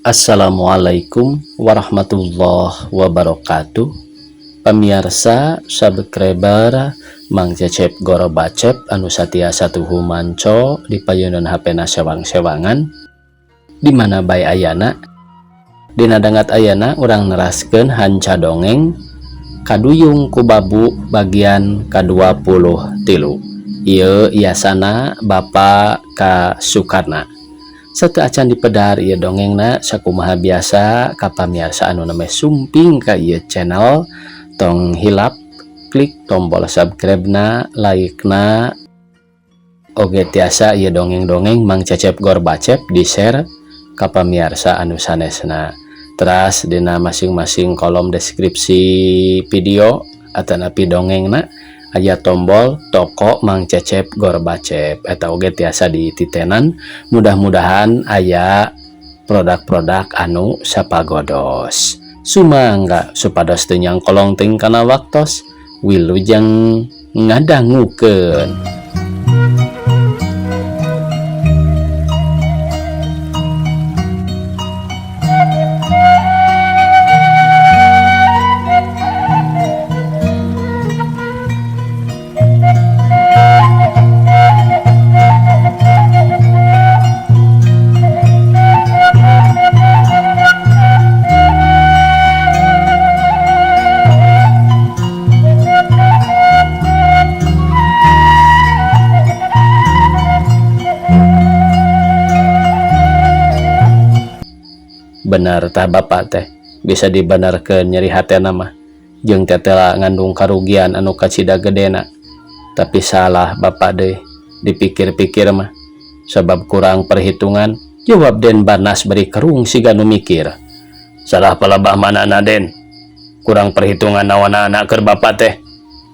Assalamualaikum warahmatullahi wabarakatuh. Pamiarsa subscriber Mang Cecep Gorobacep anu satia satuhu manco di payunan HP na sewang-sewangan di mana bae ayana. Dina dangat ayana urang neraskeun hanca dongeng Kaduyung ku Babu bagian ka-23. Ieu iasana Bapak K. Sukarna. Sateu acan dipedar ieu dongengna, sakumaha biasa ka pamiarsa anu namanya sumping ka ieu channel, tong hilap klik tombol subscribe na, like na, oge tiasa ieu dongeng-dongeng Mang Cecep Gorbacep di share ka pamiarsa anu sanesna. Teras dina masing-masing kolom deskripsi video atanapi dongengna aya tombol toko Mang Cecep Gorbacep, eta oge tiasa dititenan. Mudah-mudahan aya produk-produk anu sapagodos. Sumangga supados teu nyangkolong teuing kana waktos. Wilujeng ngadangukeun. Bener tah bapak teh, bisa dibenarkeun nyeri hatena mah jeung tetela ngandung karugian anu kacida gedena. Tapi salah bapak deh dipikir-pikir mah, sebab kurang perhitungan, jawab Den Barnas bari kerung siga nu mikir. Salah palebah manana, Den? Kurang perhitungan naonana keur bapak teh?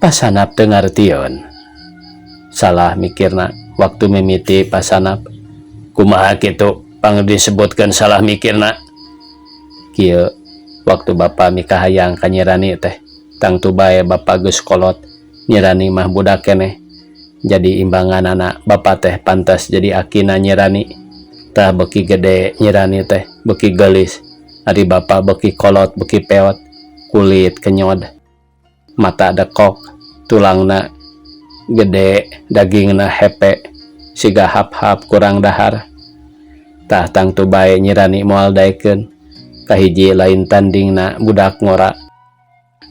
Pasanap teu ngartieun. Salah mikirna waktu mimiti, Pasanap. Kumaha kitu pang disebutkeun salah mikirna? Kieu, waktu bapak mikahayang ka Nyi Rani teh, tangtu bae bapak geus kolot, Nyi Rani mah budak keneh. Jadi imbanganana bapak teh pantas jadi akina Nyi Rani. Tah, beuki gede Nyi Rani teh beuki geulis, ari bapak beuki kolot, beuki peot, kulit kenyod, mata dekok, tulangna gede, dagingna hepe siga hap-hap kurang dahar. Tah, tangtu bae Nyi Rani moal daekeun. Kahiji, lain tandingna, budak ngora,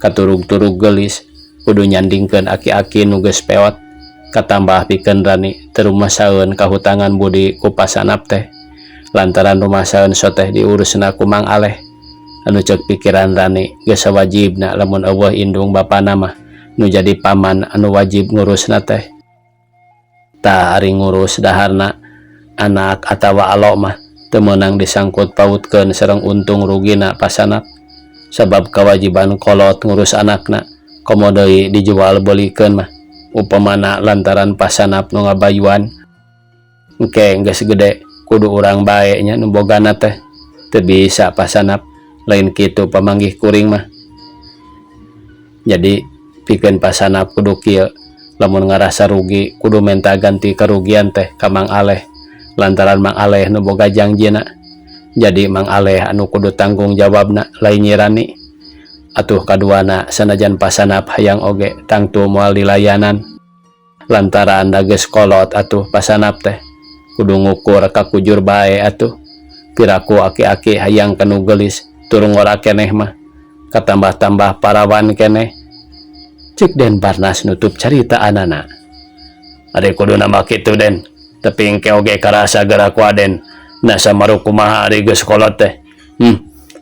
katurug-turug geulis, kudu nyandingkeun aki-aki nu geus peot. Katambah pikeun Rani teu rumasaeun kahutangan budi ku Pasanap teh, lantaran rumasaeun soteh diurusna ku Mang Aleh, anu ceuk pikiran Rani geus sawajibna lamun euweuh indung bapana mah nu jadi paman anu wajib ngurusna teh. Tah, ari ngurus daharna anak atawa alo mah teu meunang disangkut pautkeun sareng untung rugina, Pasanap, sabab kewajiban kolot ngurus anakna, komo deui dijual belikeun mah. Upamana lantaran Pasanap nu ngabayuan, engke geus gede kudu urang bae nya nu bogana teh. Teu bisa, Pasanap, lain kitu pamanggih kuring mah. Jadi pikeun Pasanap kudu kieu: lamun ngarasa rugi kudu menta ganti kerugian teh ka Mang Aleh, lantaran Mang Aleh nu boga jangjina. Jadi Mang Aleh anu kudu tanggung jawabna, lain Nyi Rani. Atuh kaduana, sanajan Pasanap hayang oge tangtu moal dilayanan, lantaran da geus kolot. Atuh Pasanap teh kudu ngukur kakujur bae atuh. Piraku aki-aki hayang ka nu geulis tur ngora keneh mah, katambah-tambah parawan keneh, cek Den Barnas nutup caritaanana. Ari kuduna mah kitu, Den, tapi engke oge karasa geura ku Aden. Nasa marukumaha ari geus kolot teh?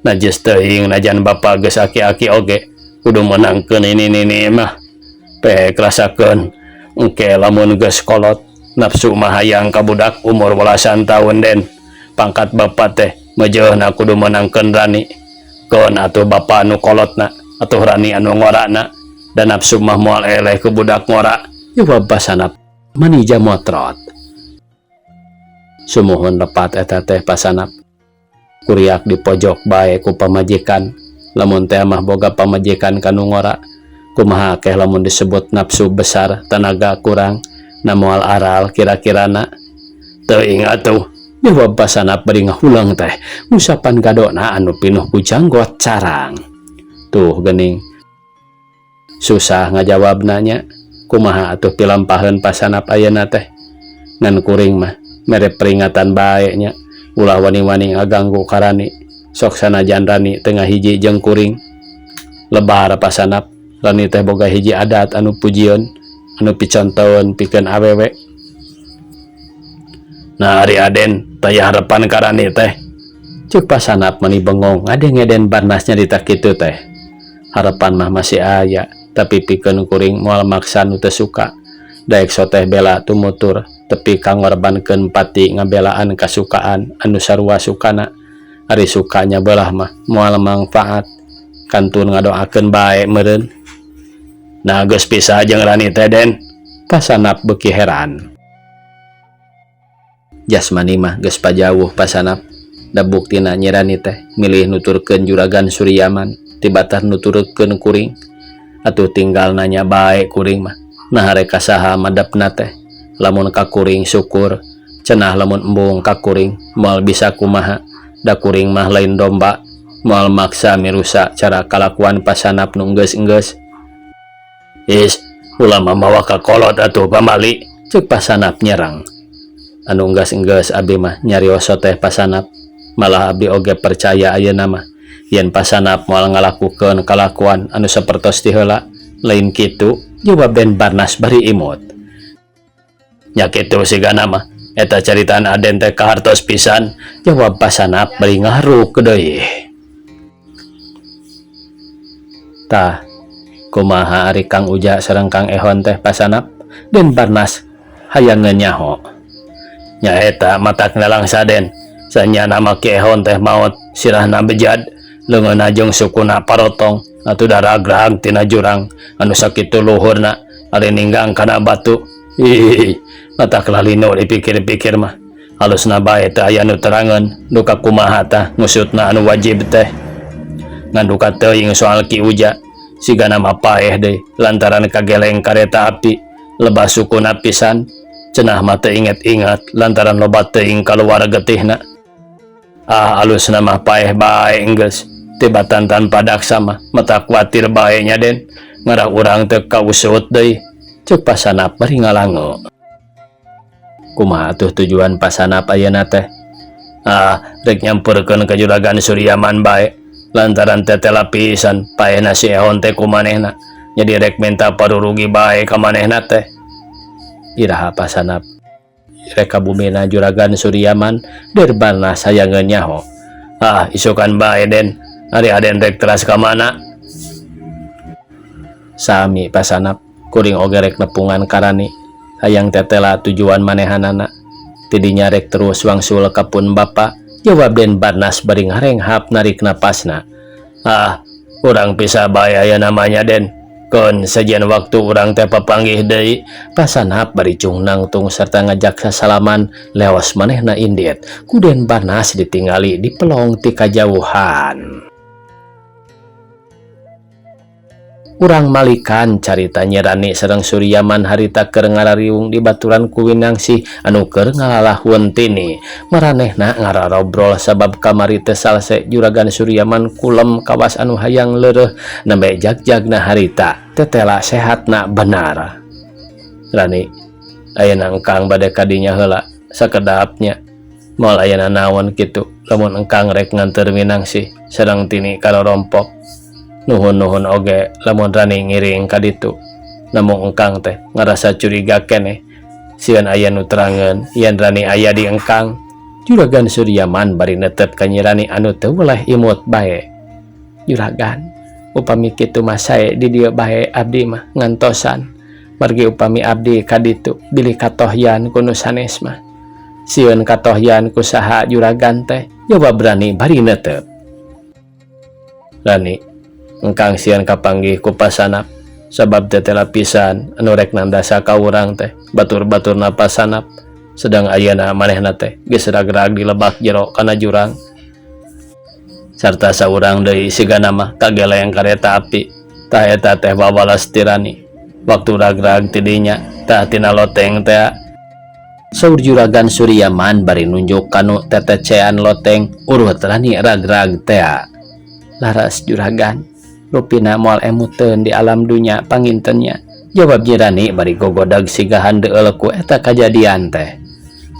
Najis teuing, najan bapak geus aki-aki oge kudu meunangkeun ini nini mah. Pek rasakeun engke lamun geus kolot, nafsu mah hayang ka budak umur belasan tahun. Den, pangkat bapak teh mejeuhna kudu meunangkeun Rani. Keun atuh, bapak anu kolotna, atuh Rani anu ngorana, dan nafsu mah moal eleh ku budak ngora, jawab Pasanap manija motrot. Sumuhun lepat eta teh, Pasanap. Kuriak di pojok bae ku pamajikan. Lamun teh mah boga pamajikan kanu ngora, kumaha keh lamun disebut nafsu besar tenaga kurang na moal aral kira-kirana? Teuing atuh. Jawab Pasanap bari ngahuleng teh ngusapan gadona anu pinuh ku janggot carang. Tuh geuning. Susah ngajawabna nya. Kumaha atuh pilampaheun Pasanap ayeuna teh. Ngan kuring mah mere peringatan bae nya. Ulah wani-wani ngaganggu ka Rani. Sok sanajan Rani teu ngahiji jeung kuring. Lebar Pasanap, Rani teh boga hiji adat anu pujieun, anu picontoeun pikeun awewe. Nah ari Aden taya harepan ka Rani teh. Ceuk Pasanap mani bengong ngadenge Den Barnas nyarita kitu teh. Harepan mah masih aya, tapi pikeun kuring moal maksa nu teu suka. Daek soteh bela tumutur, tepi ka ngorbankeun pati ngabelaan kasukaan anu sarua sukana. Ari suka nyabelah mah moal mangfaat, kantun ngadoakeun bae meureun. Nah geus pisah jeung Rani teh Den? Pasanap beuki heran. Jasmani mah geus pajauh Pasanap, da buktina Nyi Rani teh milih nuturkeun Juragan Suryaman tibatan nuturkeun kuring. Atuh tinggal nanya bae kuring mah, naha rek ka saha madepna teh. Lamun ka kuring syukur, cenah lamun embung ka kuring moal bisa kumaha, da kuring mah lain domba, moal maksa mirusa cara kalakuan Pasanap nu enggeus-enggeus. Is, ulah mamawa ka kolot atuh pamali, ceuk Pasanap nyerang. Anu enggeus-enggeus abdi mah nyarios teh Pasanap, malah abdi oge percaya ayeuna mah yen Pasanap moal ngalakukeun kalakuan anu sapertos ti heula, lain kitu? Jawab Den Barnas bari imut. Nya kitu sigana mah, eta caritaan Aden teh kahartos pisan, jawab Pasanap bari ngaharuk deui. Tah, kumaha ari Kang Uja sareng Kang Ehon teh Pasanap? Den Barnas hayangeun nyaho. Nya eta matak nalangsa Den, sanyana mah Ki Ehon teh maot sirahna bejad, leungeunna jeung sukuna parotong atuh daragrag tina jurang anu sakitu luhurna ari ninggang kana batu. Ih, matak lalino dipikir-pikir mah. Halusna bae teu aya nu terangeun duka kumaha tah ngusutna anu wajib teh. Ngan duka teuing soal Ki Uja, sigana mah paeh deui lantaran kageleng kareta api, lebah sukuna pisan. Cenah mah teu inget-inget lantaran loba teuing kaluar getihna. Ah, alusna mah paeh bae enggeus. Tibatan tanpa daksa mah matak kuatir bae nya Den, ngarah urang teu kausut deui. Ceuk Pasanap bari ngalango. Kumaha atuh tujuan Pasanap ayeuna teh? Ah, rek nyamperkeun ka Juragan Suryaman bae. Lantaran tetela pisan paehna si Ehon teh ku manehna. Jadi rek minta parurugi bae ka manehna teh. Iraha Pasanap rek ka bumina Juragan Suryaman derbana sayangeun nyaho. Ah, isukan bae Den. Ari Aden rek teras ka mana? Sami Pasanap, kuring oge rek nepungan ka Rani. Hayang tetela tujuan manehanana. Tidinya rek terus wangsul ka pun bapa, jawab Den Barnas bari ngarenghap narik napasna. Ah, urang pisah bae aya namanya Den. Keun sejen waktu urang teh papanggih deui. Pasanap bari cung nangtung serta ngajak sasalaman lewas manehna indit. Ku Den Barnas ditingali di pelong ti kajauhan. Urang malikan carita Nyi Rani sareng Suryaman harita keur ngarariung di baturan ku Winangsih anu keur ngalalahun tini. Maranehna ngararobrol sabab kamari teu salse Juragan Suryaman kulem kawas anu hayang leureuh nembe jagjagna harita tetela sehatna benar. Rani, ayeuna engkang bade ka dinya heula sakedapnya. Moal aya nanaon kitu lamun engkang rek nganteur Winangsih sareng tini ka rorompok. Nuhun-nuhun oge lamun Rani ngiring ka ditu. Namung engkang teh ngarasa curiga keneh. Sieun aya nu terangeun yen Rani aya di engkang. Juragan Suryaman bari netep ka Nyi Rani anu teu weleh imut bae. Juragan, upami kitu mah sae di dieu bae abdi mah ngantosan. Margi upami abdi ka ditu bilih katohyan ku nu sanes mah. Sieun katohyan ku saha juragan teh, jawab Rani bari netep. Rani, engkang sieun kapanggih ku Pasanap sabab tetela pisan anu rek nandasa ka urang teh batur-baturna Pasanap, sedang ayeuna manehna teh geus ragrag di lebak jero kana jurang. Sarta saurang deui sigana mah kageleng kareta api, tah eta teh wawalas ti Rani. Waktu ragrag ti dinya tah tina loteng teh. Saur Juragan Suryaman bari nunjuk kanu tetecean loteng urut Rani ragrag tea. Laras, Juragan, rupina moal emuteun di alam dunya panginten nya, jawab Nyi Rani bari gogodag siga handeul ku eta kajadian teh.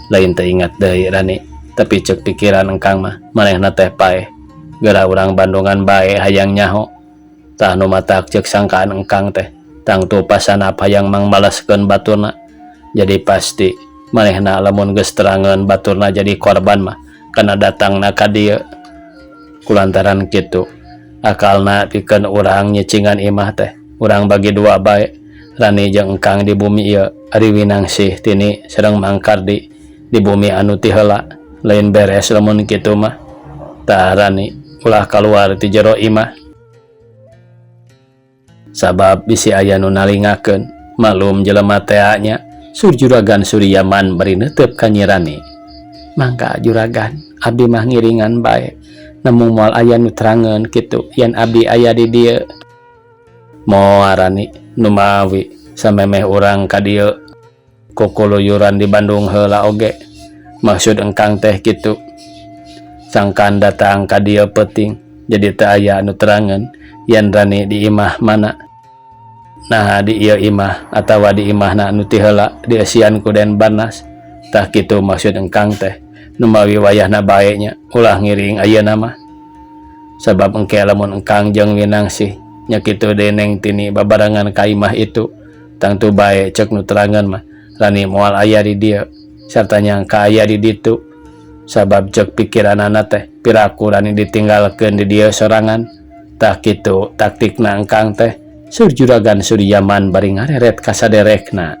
Lain teu ingat deui, Rani, tapi cek pikiran engkang mah manehna teh paeh. Geura urang Bandungan bae hayang nyaho. Tah, nu matak cek sangkaan engkang teh tangtu Pasanap hayang mangbaleskeun baturna. Jadi pasti manehna lamun geus terangeun baturna jadi korban mah kana datangna ka dieu. Kulantaran kitu akalna pikeun urang nyicingan imah teh urang bagi dua bae. Rani jeung engkang di bumi ieu, ari Winangsih, Tini sareng Mang Kardi di bumi anu ti heula. Lain beres lamun kitu mah? Tah, Rani ulah kaluar ti jero imah sabab bisi aya nu nalingakeun, maklum jelema tea nya, saur Juragan Suryaman bari neuteup ka Nyi Rani. Mangga, Juragan, abdi mah ngiringan bae, namung moal aya nu terangeun kitu yen abdi aya di dieu. Moal, Rani, numawi samemeh urang ka dieu kukuluyuran di Bandung heula oge. Maksud engkang teh kitu, sangkan datang ka dieu peuting jadi teu aya anu terangeun yen Rani di imah mana. Nah, di ieu imah atawa di imahna anu ti heula dieusian ku Den Barnas. Tah, kitu maksud engkang teh. Numawi wayahna bae nya, ulah ngiring ayeuna mah, sabab engke lamun engkang jeung Winangsih nya kitu deui Neng Tini babarengan ka imah itu, tangtu bae cek nu terangeun mah Rani moal aya di dieu sarta nyangka aya di ditu, sabab cek pikiranana teh piraku Rani ditinggalkeun di dieu sorangan. Tah, kitu taktikna engkang teh, saur Juragan Suryaman bari ngareret ka saderekna.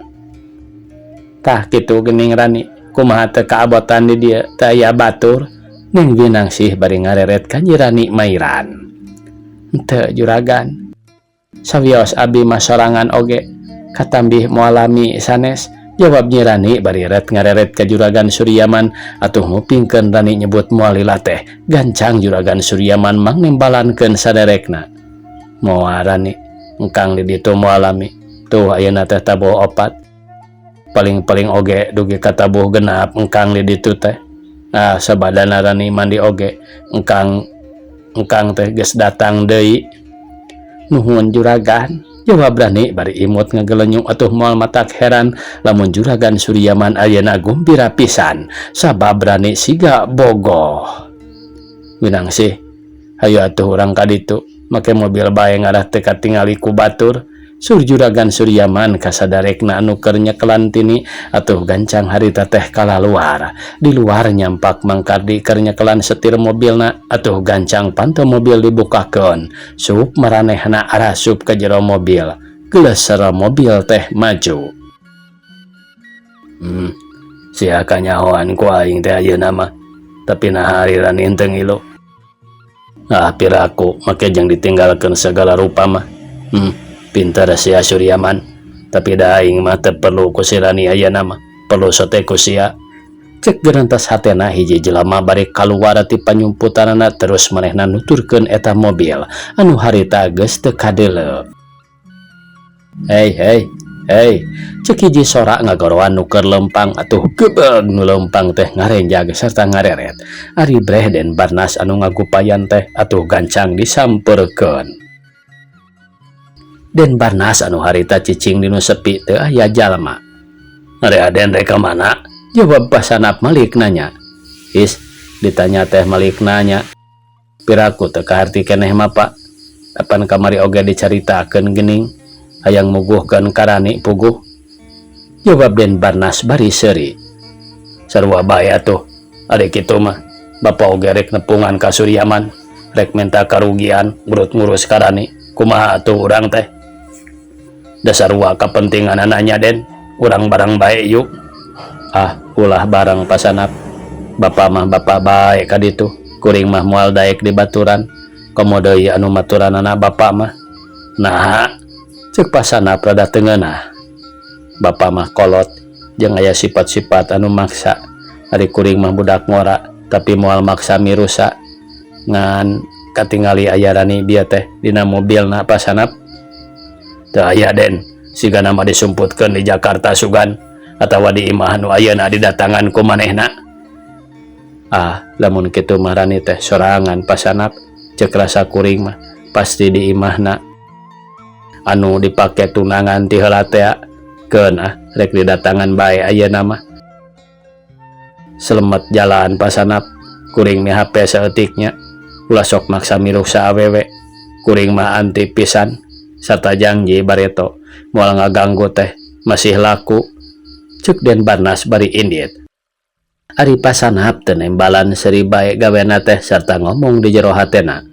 Tah, kitu geuning, Rani, kumaha teu kaabotan di dieu teu aya batur? Neng Winangsih bari ngareret ka Nyi Rani mairan. Henteu, Juragan, sawios abi mah sorangan oge katambih moal lami sanes, jawab Nyi Rani bari ret ngareret ka Juragan Suryaman. Atuh ngupingkeun Rani nyebut moal lila teh, gancang Juragan Suryaman mangnembalankeun saderekna. Moal, Rani, engkang di ditu moal lami. Tuh, ayeuna teh tabuh 4, paling-paling oge dugi ka tabuh 6 engkang di ditu teh. Nah, sabadana Rani mandi oge engkang teh geus datang deui. Nuhun, Juragan, jawab Rani bari imut ngagelenyung. Atuh moal matak heran lamun Juragan Suryaman ayeuna gumbira pisan sabab Rani siga bogoh. Winangsih, hayu atuh urang ka ditu, make mobil bae ngarah teu katingali ku batur, saur Juragan Suryaman ka sadarekna anu keur nyekelan Tini. Atuh gancang harita teh kalaluar. Di luar nyampak Mang Kardi keur nyekelan setir mobilna. Atuh gancang panto mobil dibukakeun, sup maranehna arasup ka jero mobil, geleser mobil teh maju. Sia kanyahoan ku aing teh ayeuna mah, tapi naha ari Rani teu ngilu? Ah, piraku make jeung ditinggalkeun segala rupa mah. Pintar sia, Suryaman, tapi da aing mah teu perlu ku si Rani ayeuna mah, perlu sote ku sia, cek gerentas hatena hiji jelema bari kaluar ti panyumputanana, terus manehna nuturkeun eta mobil anu harita geus teu kadeuleu. "Hei, hei, hei," cek hiji sora ngagoroan nu keur lempang. Atuh gebeg nu lempang teh ngarenjag serta ngareret. Ari breh Den Barnas anu ngagupayan teh, atuh gancang disampeurkeun. Den Barnas anu harita cicing dinu sepi teu aya jalma. "Ari Aden rek ka mana?" jawab Pasanap malik nanya. "Is, ditanya teh malik nanya. Piraku teu kaharti keneh mah, Pak? Apan kamari oge dicaritakeun geuning, hayang muguhkeun ka Rani puguh," jawab Den Barnas bari seuri. "Sarua bae atuh ari kitu mah. Bapak oge rek nepungan ka Suryaman, rek minta karugian urut ngurus ka Rani. Kumaha atuh urang teh? Da sarua kapentingan nanya, Den. Urang barang bae yuk." "Ah, ulah barang, Pasanap. Bapak mah bapak bae ka ditu, kuring mah moal daek di baturan, komo deui anu maturanana bapak mah." "Nah," cek Pasanap rada teu ngeunah. "Bapak mah kolot jeung aya sifat-sifat anu maksa. Ari kuring mah budak ngora tapi moal maksa mirusa. Ngan katingali aya Rani bieu teh dina mobilna, Pasanap." "Teu aya, Den, sigana mah disumputkeun di Jakarta sugan. Atawa di imah nu ayeuna didatangan ku manehna? Ah, lamun kitu mah Rani teh sorangan pasanap, cek rasa kuring mah pasti di imahna anu dipake tunangan ti heula teh. Keun ah, rek didatangan bae ayeuna mah. Selamat jalan, pasanap. Kuring mihape saeutik nya. Ulah sok maksa miruh sa awewe, kuring mah anti pisan, sarta janji bareto moal ngaganggu teh masih laku, cek Den Barnas bari indit. Ari pasanap teu nembalan, seuri bae gawena teh sarta ngomong di jero hatena,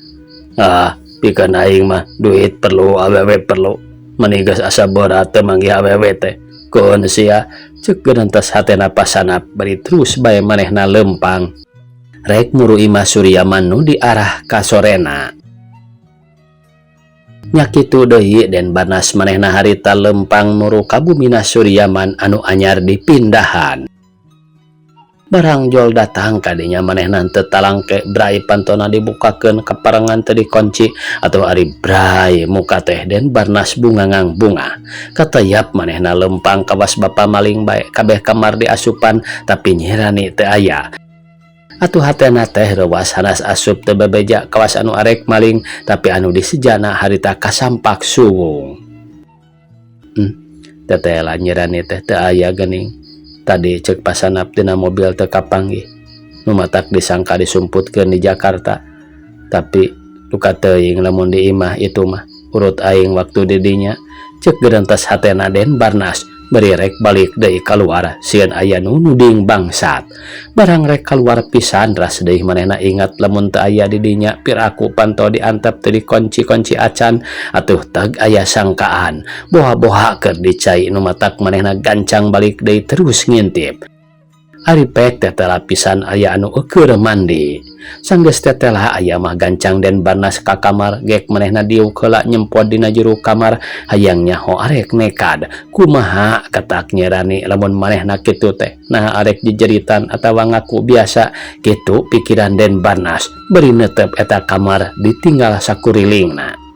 "Ah, pikeun aing mah duit perlu, awewe perlu. Meni geus asa berat teu manggih awewe teh. Keun sia," cek geunentas hatena pasanap bari terus bae manehna lempang rek muru imah Suryaman nu di arah ka sorena. Nya kitu deui Den Barnas manehna harita lempang muru ka bumina Suryaman anu anyar dipindahan. Barang jol datang kadinya manehna teu talangke, bray pantona dibukakeun, kaparengan teu dikunci atau ari bray muka teh Den Barnas bungangang bunga. Katayap manehna lempang kawas bapa maling bae, kabeh kamar diasupan tapi Nyi Rani teu aya. Atuh hatena teh reuwas hanas asup teu bebeja kawas anu arek maling, tapi anu disejana harita kasampak suwung. Tetela Nyi Rani teh teu aya geuning. Tadi cek pasanap dina mobil teu kapanggih. Nu matak disangka disumputkeun di Jakarta. Tapi duka teuing lamun di imah itu mah urut aing waktu di dinya, cek gerentas hatena Den Barnas bari rek balik deui kaluar sieun aya nu nuding bangsat. Barang rek kaluar pisan, ras deui manehna ingat lamun teu aya di dinya piraku panto diantep teu dikunci-kunci acan. Atuh tag aya sangkaan boha-boha keur dicai, nu matak manehna gancang balik deui terus ngintip. Ari pek tetela pisan aya anu eueur mandi. Sanggeus tetela aya mah gancang Den Barnas ka kamar, gek manehna diuk heula nyempod dina juru kamar hayang nyaho arek nekad. Kumaha katak Nyi Rani lamun manehna kitu teh? Nah, arek jejeritan atawa ngaku biasa kitu pikiran Den Barnas bari neuteup eta kamar ditinggal sakurilingna.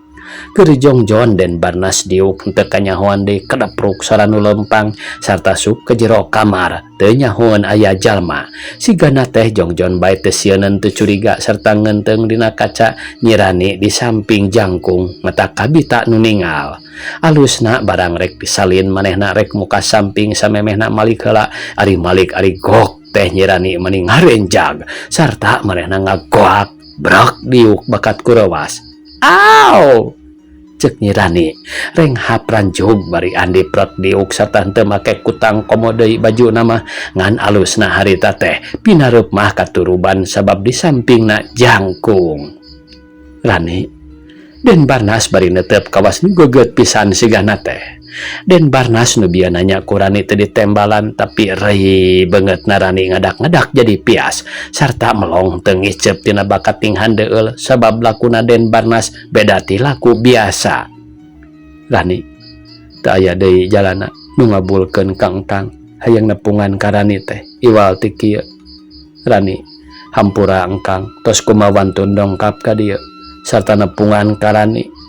Keur jongjon Den Barnas diuk henteu kanyahoan deui kedepruk sora nu lempang sarta sup ke jero kamar teu nyahoan aya jalma. Sigana teh jongjon bae teu sieuneun, teu curiga, serta ngenteung dina kaca Nyi Rani di samping jangkung mata kabita nu ningal. Alusna barang rek disalin manehna rek muka samping samemehna malik heula. Ari malik ari gok teh Nyi Rani meni ngarenjag sarta manehna ngagoak brak diuk bakat kurewas. "Aw!" cek Nyi Rani renghap ranjug bari andi prek diuk sarta henteu make kutang komo deui baju nama. Ngan alusna harita teh pinareup mah katuruban sabab di sampingna jangkung. "Rani," Den Barnas bari netep kawas nu geget pisan sigana teh. Den Barnas nu bieu nanya ku Rani teu ditembalan, tapi rei beungeutna Rani ngadak-ngadak jadi pias sarta melong teu ngiceup tina bakating handeueul sabab lakuna Den Barnas beda ti laku biasa. "Rani," teu aya deui jalana nu ngabulkeun ka engkang hayang nepungan ka Rani teh iwal ti kieu. Rani, hampura engkang tos kumawantun dongkap ka dieu sarta nepungan ka Rani.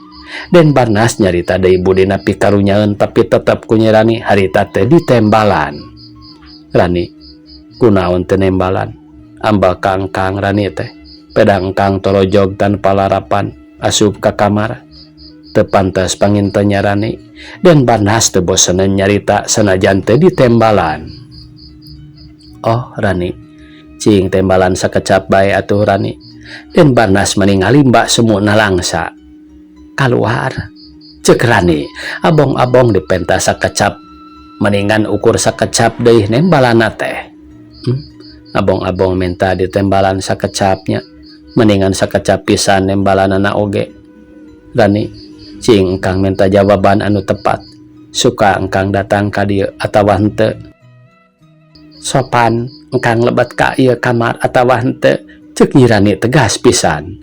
Den Barnas nyarita deui budina pikarunyaeun, tapi tetep ku Nyi Rani harita teh ditembalan. "Rani, kunaon teu nembalan? Ambal ka engkang Rani teh. Peda engkang torojog tanpa larapan asup ka kamar. Teu pantes panginten nya, Rani?" Den Barnas teu boseneun nyarita sanajan teu ditembalan. "Oh, Rani, cing tembalan sakecap bae atuh, Rani." Den Barnas meni ngalimba semu nalangsa. "Kaluar," cek Rani abong-abong dipenta sakecap, mendingan ukur sakecap deui nembalana teh. Abong-abong minta ditembalan sakecapnya, mendingan sakecap pisan nembalanana oge. "Rani, cing engkang minta jawaban anu tepat. Suka engkang datang ka dieu atawa henteu? Sopan engkang lebet ka ieu kamar atawa henteu?" cek Nyi Rani tegas pisan.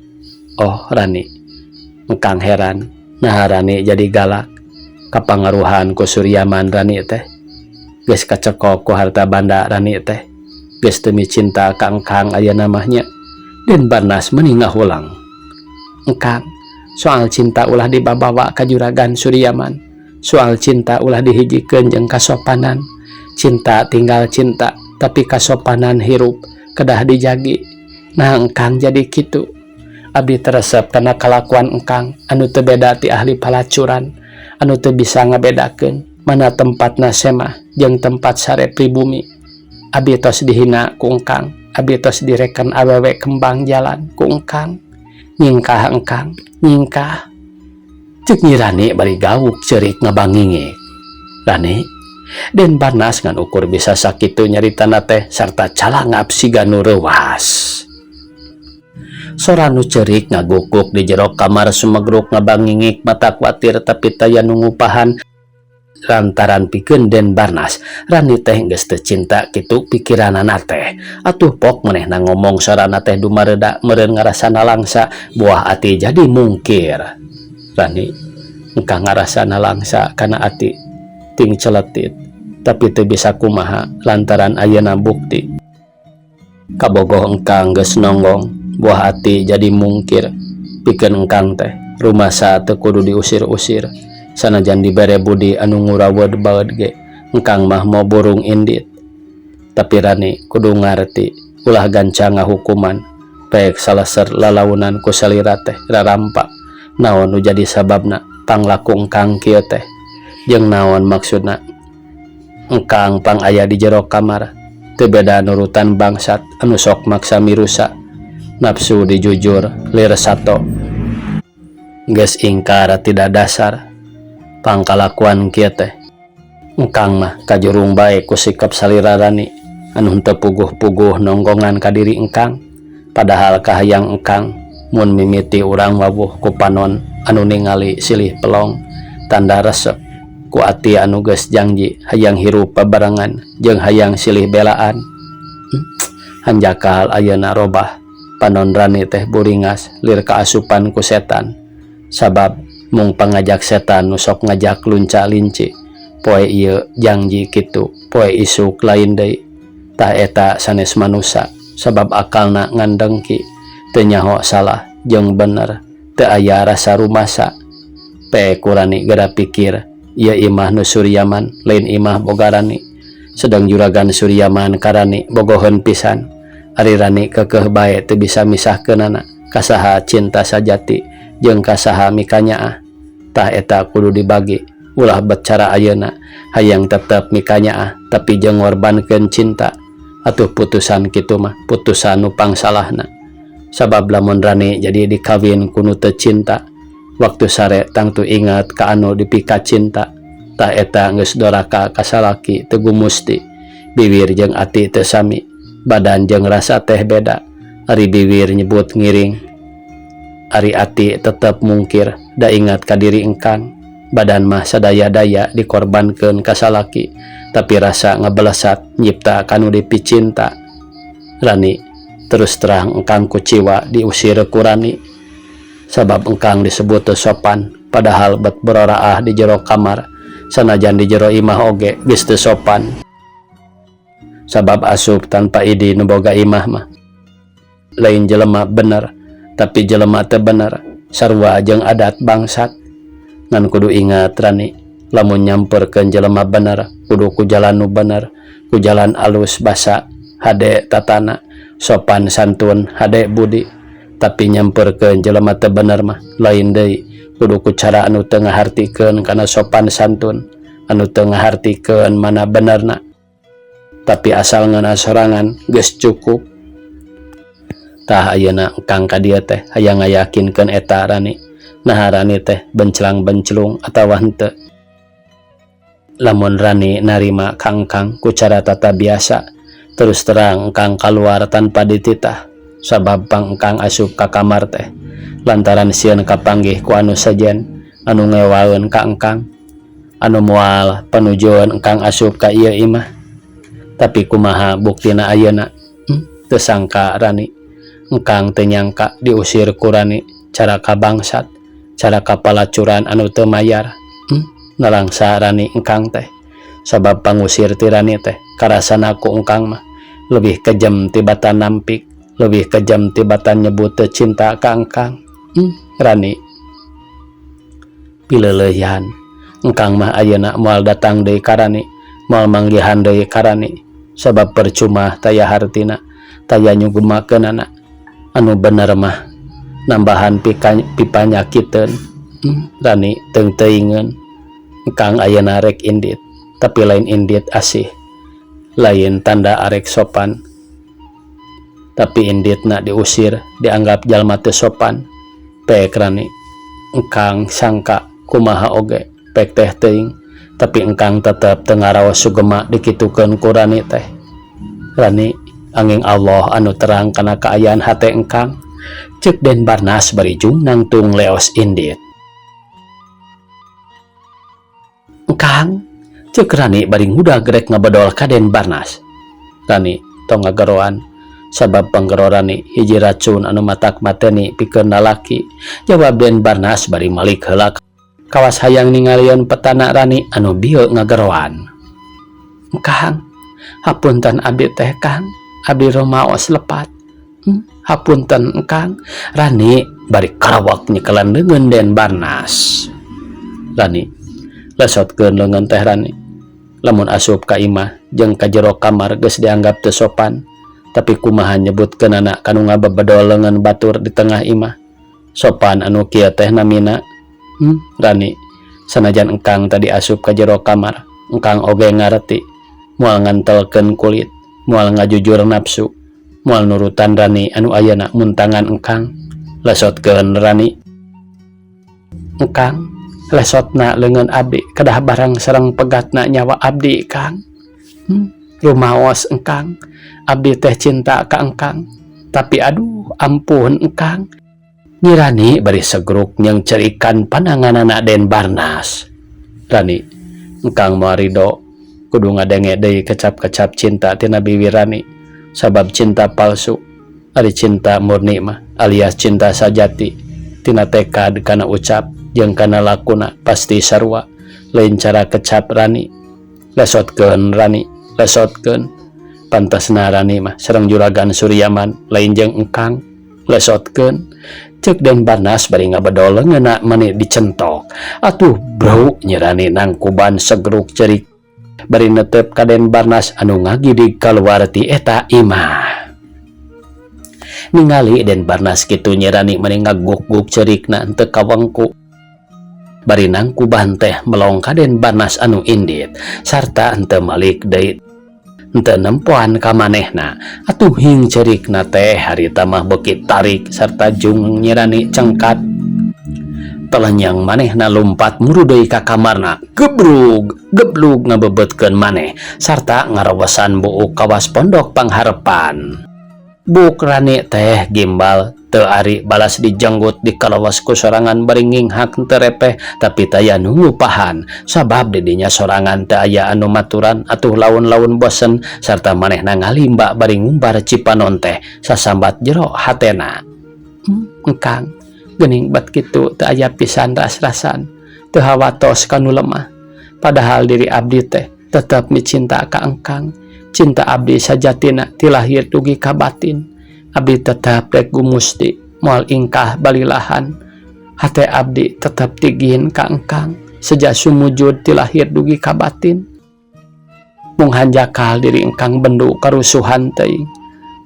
"Oh, Rani, engkang heran nah Rani jadi galak. Kapangaruhan ku Suryaman Rani teh? Geus kacekok ku harta banda Rani teh? Geus teu cinta ka engkang aya namanya?" Den Barnas meni ngahulang. "Engkang, soal cinta ulah dibabawa ka juragan Suryaman. Soal cinta ulah dihijikeun jeung kasopanan. Cinta tinggal cinta, tapi kasopanan hirup kedah dijagi. Nah, engkang jadi kitu. Abdi teu resep kana kalakuan engkang anu teu beda ti ahli palacuran anu teu bisa ngabedakeun mana tempatna semah jeung tempat sare pribumi. Abi tos dihina ku engkang, abi tos direken awewe kembang jalan ku engkang. Nyingkah engkang, nyingkah. Cek Nyi Rani bari gauk ceurik ngabangingik. Rani, Den Barnas ngan ukur bisa sakitu nyaritana teh sarta calangap siga nu reuwas. Sora nu ceurik ngagukuk di jero kamar sumegruk ngabangingik mata kuatir tapi taya nu ngupahan lantaran pikeun Den Barnas Rani teh geus teu cinta kitu pikiranana teh. Atuh pok manehna ngomong sorana teh dumareda meureun ngarasa nalangsa buah ati jadi mungkir. Rani, engkang ngarasa nalangsa kana ati ting celetit tapi teu bisa kumaha lantaran ayeuna bukti. Kabogoh engkang geus nonggong buah ati jadi mungkir. Pikeun engkang teh rumasa teu kudu diusir-usir sanajan dibere budi anu nguraweud baeud ge engkang mah mo burung indit. Tapi Rani kudu ngarti ulah gancang ngahukuman pek saleser lalaunan ku salira teh rarampa naon nu jadi sababna panglaku engkang kieu teh jeung naon maksudna engkang pang aya di jero kamar teu beda nurutan bangsat anu sok maksa mirusa nafsu dijujur lir sato geus ingkar tidak dasar pangkalakuan kieu teh. Engkang mah kajurung bae ku sikap salira Rani anu henteu puguh-puguh nonggongan ka diri engkang padahal kahayang engkang mun mimiti urang wawuh ku panon anu ningali silih pelong tanda resep ku ati anu geus janji hayang hirup babarengan jeung hayang silih belaan. Hanjakal ayeuna robah panon Rani teh buringas lir kaasupan ku setan sabab mung pangajak setan nu sok ngajak lunca-linci poe ieu janji kitu poe isuk lain deui. Tah eta sanes manusa sabab akalna ngan dengki teu nyaho salah jeung bener teu aya rasa rumasa. Pe ku Rani geura pikir ieu imah nu Suryaman lain imah boga Rani sedang juragan Suryaman ka Rani bogoheun pisan. Ari Rani keukeuh bae teu bisa misahkeunana kasaha cinta sajati jeung kasaha mikanyaah. Tah eta kudu dibagi ulah bet cara ayeuna hayang tetep mikanyaah tapi jeung ngorbankeun cinta. Atuh putusan kitu mah putusan nu pangsalahna sabab lamun Rani jadi dikawin ku nu teu cinta waktu sare tangtu ingat ka anu dipika cinta. Tah eta geus doraka ka salaki teu gumusti biwir jeung ati teu sami badan jeung rasa teh beda. Ari biwir nyebut ngiring, ari ati tetep mungkir da ingat ka diri engkang. Badan mah sadaya-daya dikorbankeun ka salaki tapi rasa ngabalesat nyipta kanu dipicinta. Rani, terus terang engkang kuciwa diusir ku Rani sabab engkang disebut teu sopan padahal bet bororaah di jero kamar sanajan di jero imah oge geus teu sopan sabab asup tanpa idi nu boga imah mah lain jelema bener tapi jelema teu bener sarua jeung adat bangsat. Ngan kudu ingat Rani lamun nyamperkeun jelema bener kudu ku jalan nu bener ku jalan alus basa hade tatana sopan santun hade budi tapi nyamperkeun jelema teu bener mah lain deui kudu ku cara anu teu ngahartikeun kana sopan santun anu teu ngahartikeun mana benerna tapi asal ngeunah sorangan geus cukup. Tah ayeuna engkang ka dieu teh hayang ngayakinkeun eta Rani. Naha Rani teh benclang-benclung atawa henteu. Lamun Rani narima ka engkang ku cara tata biasa terus terang engkang kaluar tanpa dititah sabab pang engkang asup ka kamar teh lantaran sieun kapanggih ku anu sejen anu ngewaeun ka engkang anu moal panujueun engkang asup ka ieu imah. Tapi kumaha buktina ayeuna? Teu sangka Rani engkang teu nyangka diusir ku Rani cara kabangsat cara kapalacuran anu teu mayar. Nalangsa Rani engkang teh sabab pangusir ti Rani teh karasana ku engkang mah lebih kejam tibatan nampik lebih kejam tibatan nyebut teu cinta ka engkang. Rani pileuleyan engkang mah ayeuna moal datang deui ka Rani Moal manggihan deui ka Rani sabab percuma taya hartina taya nyugemakeunana anu bener mah nambahan pipanyakiteun. Rani teung teuingeun engkang ayeuna rek indit tapi lain indit asih lain tanda arek sopan tapi inditna diusir dianggap jalma teu sopan. Pek Rani engkang sangka kumaha oge pek teh teuing tapi engkang tetep teu ngaraos sugema dikitukeun ku Rani teh. Rani anging Allah anu terang kana kaayaan hate engkang, ceuk Den Barnas bari jung nangtung leos indit. Engkang, ceuk Rani bari ngudag rek ngabedol ka Den Barnas. Rani tong ngageroan sabab panggero Rani hiji racun anu matak mateni pikeun lalaki, jawab Den Barnas bari malik heula kawas hayang ningalieun petana Rani anu bieu ngageroan. Engkang, hapunten abdi teh Kang, abdi rumaos lepat. Hapunten engkang, Rani bari karawak nyekelan leungeun Den Barnas. Rani lesotkeun leungeun teh Rani. Lamun asup ka imah jeung ka jero kamar geus dianggap teu sopan, tapi kumaha nyebutkeunana ka nu ngabebedol leungeun batur di tengah imah. Sopan anu kieu teh namina? Rani, sanajan engkang tadi asup ka jero kamar, engkang oge ngareti moal ngantelkeun kulit, moal ngajujur nafsu, moal nurutan Rani anu ayeuna muntangan engkang. Lesotkeun Rani. Engkang, lesotna leungeun abdi kedah barang sareng pegatna nyawa abdi Kang. Rumaos engkang, abdi teh cinta ka engkang, tapi aduh ampun engkang. Nyi Rani bari segruk jeung cerikan pananganana Den Barnas. Rani, engkang moal rido kudu ngadenge deui kecap-kecap cinta tina bibi Rani sabab cinta palsu ari cinta murni mah alias cinta sajati tina tekad kana ucap jeung kana lakuna pasti sarua lain cara kecap. Rani lesotkeun, Rani lesotkeun, pantasna Rani mah sareng Juragan Suryaman lain jeung engkang. Lesotkeun, ceuk Den Barnas bari ngabedol leungeunna mani dicentok. Atuh bro, Nyi Rani nangkuban segruk cerik bari netep ka Den Barnas anu ngagidig kaluar ti eta imah. Ningali Den Barnas kitu Nyi Rani mani ngaguk-guk cerikna henteu kawengku bari nangkuban teh melong ka Den Barnas anu indit sarta henteu malik deui henteu nempoan ka manehna. Atuh hing cerikna teh harita mah beuki tarik sarta jung Nyi Rani cengkat telenyang manehna lumpat muru deui ka kamarna gebrug geblug ngabebetkeun maneh sarta ngarawesan buuk kawas pondok pangharepan. Buuk Rani teh gimbal teu ari balas dijenggut dikalawas ku sorangan bari nginghak teu repeh tapi taya nu ngupahan sabab di dinya sorangan teu aya anu maturan. Atuh laun-laun bosen sarta manehna ngalimba bari ngumbar cipanon teh sasambat jero hatena. Engkang geuning bat kitu teu aya pisan ras-rasan teu hawatos ka nu lemah padahal diri abdi teh tetep micinta ka engkang. Cinta abdi sajatina ti lahir dugi ka batin. Abdi tetep rek gumusti moal ingkah balilahan. Hate abdi tetep tigin ka engkang seja sumujud ti lahir dugi ka batin. Mung hanjakal diri engkang bendu karusuhan teuing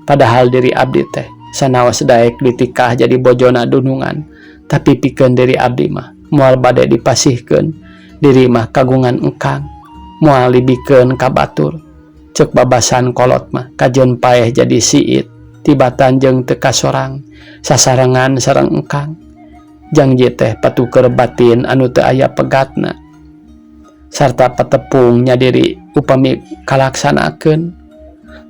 padahal diri abdi teh sanaos daek ditikah jadi bojona dunungan tapi pikeun diri abdi mah moal bade dipasihkeun. Diri mah kagungan engkang moal dibikeun ka batur. Ceuk babasan kolot mah kajeun paeh jadi siit tibatan jeung teu kasorang sasarengan sareng engkang. Jangji teh patuker batin anu teu aya pegatna sarta patepung nya diri upami kalaksanakeun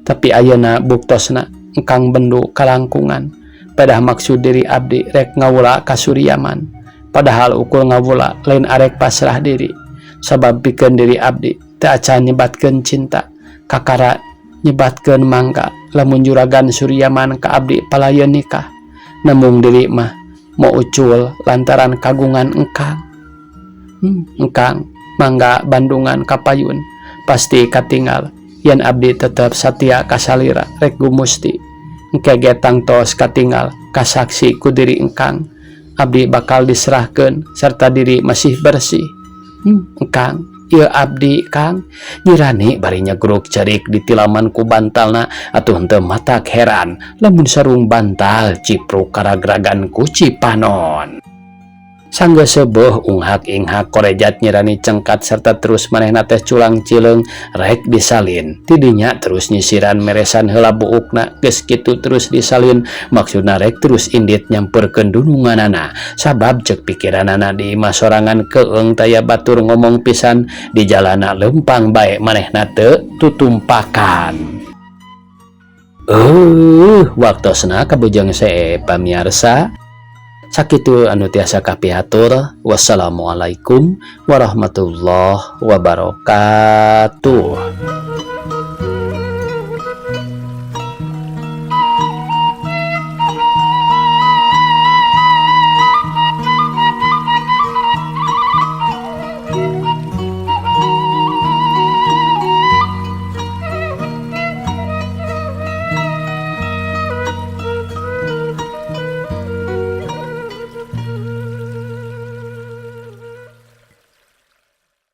tapi ayeuna buktosna engkang bendu kalangkungan pedah maksud diri abdi rek ngawula ka Suryaman padahal ukur ngawula lain arek pasrah diri sabab pikeun diri abdi teu acan nyebatkeun cinta kakara nyebatkeun mangga lamun Juragan Suryaman ka abdi palayeun nikah namung diri mah mau ucul lantaran kagungan engkang. Engkang mangga bandungan kapayun pasti katinggal yen abdi tetep satia ka salira rek gumusti engke ge tangtos katinggal kasaksi ku diri engkang abdi bakal diserahkeun serta diri masih bersih. Engkang Ieu abdi, Kang, Nyi Rani bari nyegruk cerik ditilaman ku bantalna. Atuh henteu matak heran lamun sarung bantal cipruk karagragan ku Cipanon. Sanggeus seubeuh unghak-inghak korejat Nyi Rani cengkat serta terus manehna teh culang cileung rek disalin. Tidinya terus nyisiran meresan heula buukna, geus kitu terus disalin, maksudna rek terus indit nyamperkeun dununganana, sabab cek pikiranana di imah sorangan keung taya batur ngomong pisan, di jalana lempang bae manehna teu tutumpakan. Waktosna kabujeng see, pamiarsa. Sakitu anu tiasa kapihatur. Wassalamualaikum warahmatullahi wabarakatuh.